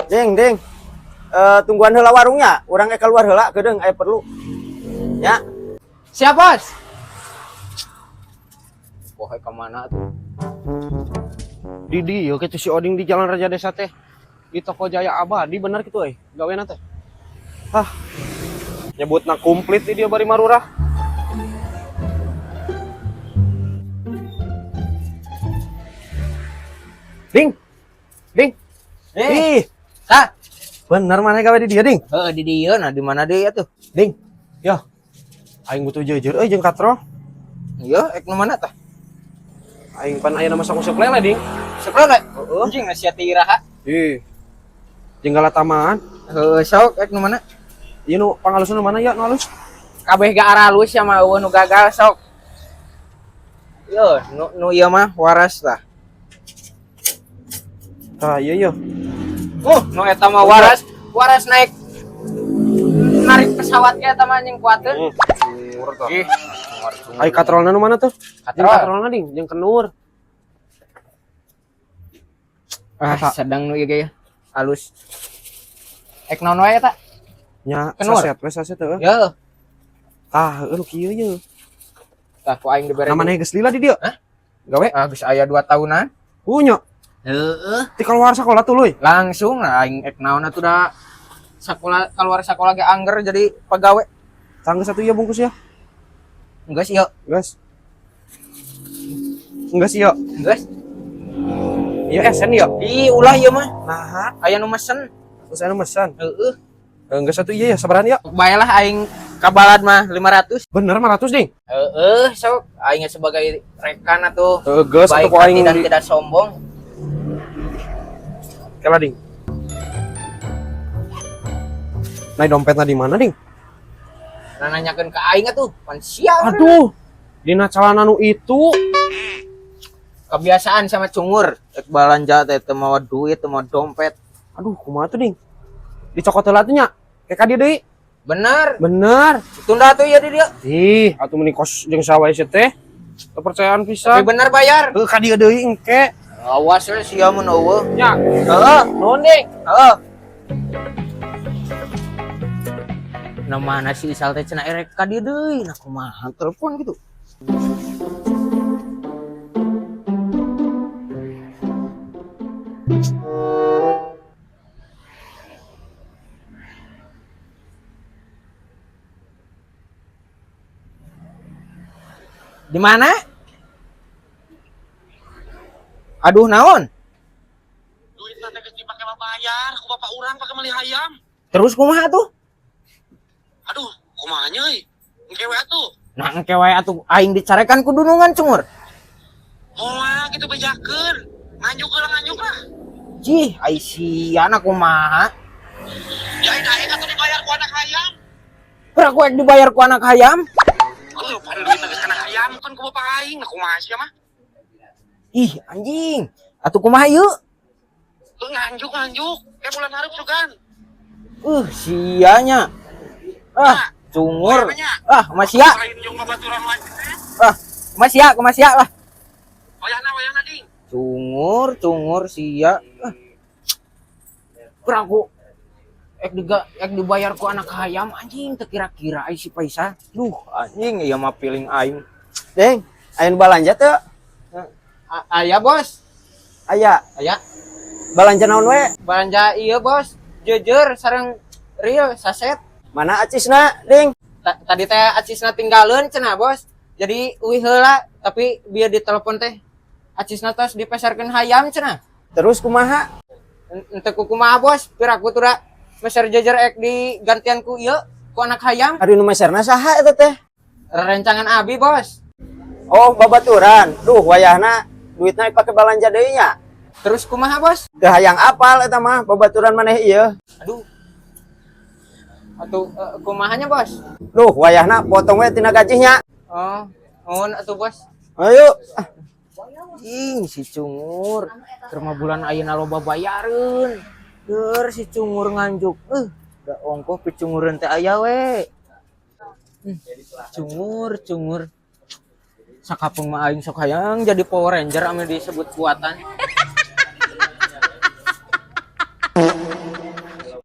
Ding, ding. Eh, tungguan heula warungnya, urang keluar heula kedeung aya perlu. Ya. Siap, Bos. Poe ka mana tuh? Di dieu kitu si Oding di Jalan Raja Desa teh. Di toko Jaya Abadi bener kitu euy, gawena teh. Hah. Nyebutna komplit di dia bari marurah. Ding. Ding. Eh, Ih, Kak. bener mana gawe di dia, Ding? Heeh, di dieu nah di mana deui atuh? Ding. Yo. Aing butuh jujur euy jeung katro. Iya, ek nu mana tah? Aing pan aya nama sok useup lele, Ding. Sok lele. Heeh. Anjing sia teh iraha. Ih. Jeung galataman. Heeh, sok ek nu mana? Ieu nu pangalusna nu mana ya nu halus? Kabeh ga aralus ya mah eueuh nu gagal sok. Yo, nu nu ieu mah waras tah. Tah, iya iya. Oh, nu eta mah waras, waras naik narik pesawat ge eta mah anjing kuateun. Murah tah. Ih, Ai katrolna nu mana tuh? Jeung Katrol. katrolna ding, jeung kenur. Ah, sedang nu ieu ge ya. Halus. Ek naon wae eta? Nya Kenur. saset we saset heueuh. Yo, Tah, heueuh nu kieu ye. tah ku aing dibere. Namanya geus lila di dieu. Hah? Gawe? Ah, geus aya 2 tahunan. Punya. Heeh. Ti keluar sekolah tuh luy. Langsung lah aing ek naon atuh da sakola keluar sekolah ge angger jadi pegawai. Tangga satu iya bungkus ya. Enggak sih, yo. Geus. Enggak sih yo. Geus. Iya esen yo. Ih, ulah ieu mah. Nah, Aya nu mesen. terus anu mesen. Heeh. Enggak satu iya ya, sabaran ya. Bae lah aing kabalad mah 500. Bener 500 ding. Heeh, sok aing sebagai rekan atuh. Heeh, geus Baik atuh ku hati aing dan di tidak sombong. Kela ding. Nah, dompetna di mana ding? Nah, nanyakeun ka aing atuh, pan sial. Aduh, dina calana nu itu. Kebiasaan sama cungur. Ek balanja teh teu mawa duit, teu mawa dompet. Aduh, kumaha tuh ding? Dicokot heula tuh nya. Kayak ka dieu deui. Bener. Bener. Tunda tuh ya di dia. Ih, atuh meni kos jeung sawae sia teh. Kepercayaan Tapi pisan. bener bayar. Heuh ka dieu deui engke. Awas we sia mun eueuh. Nya, Heeh. nuhun ding. Heeh. Nah mana si Isal teh cenah erek ka dieu deui. Nah kumaha telepon gitu. Di mana? Aduh naon? Duit nanti geus dipake bayar ku bapak urang pake meuli hayam. Terus kumaha tuh? Aduh, kumaha nya euy? Engke we atuh. Nah engke wae atuh aing dicarekan ku dunungan cungur. Moal kitu bejakeun. Nganjuk heula nganjuk lah. Cih, ai siana kumaha? Ya aing atuh dibayar ku anak hayam. Pernah ku dibayar ku anak hayam? Heuh, pan duit geus kana hayam kan ku bapak aing. Nah kumaha sia mah? Ih, anjing. Atuh kumaha ieu? Heuh, nganjuk nganjuk. Kayak bulan hareup sugan. Sianya. Ah, cungur. Ah, masya. Lain jeung babaturan wae. Ah, masya, kumasya lah. Wayahna wayahna ding. Cungur, cungur sia. Ah. Pernah ku ek diga ek dibayar ku anak hayam anjing teu kira-kira ai si Paisa. Duh, anjing ieu mah piling aing. Ding, aya nu balanja teu? Aya, Bos. Aya. Aya. Balanja naon we? Balanja iya, Bos. Jujur sareng real saset. Mana acisna, Ding? Tadi teh acisna tinggalin cenah, Bos. Jadi uih heula, tapi biar ditelepon teh acisna tos dipesarkeun hayam cenah. Terus kumaha? Ente ku kumaha, Bos? Piraku tuh da meser jajar ek digantian ku ieu ku anak hayam. Aduh nu meserna saha eta teh? Rerencangan abi, Bos. Oh, babaturan. Duh, wayahna duitna dipake balanja deui nya. Terus kumaha, Bos? Teu hayang apal eta mah babaturan maneh ieu. Aduh. Atuh kumahanya, Bos? Duh, wayahna potong we tina gajihnya. Oh, nuhun atuh, Bos. Ayo. Ah, Ing si cungur. Keur mah bulan ayeuna loba bayareun. Keur si cungur nganjuk. Da ongkoh picungureun teh aya we. Cungur, cungur. Sakapeung mah aing sok hayang jadi Power Ranger ame disebut kuatan.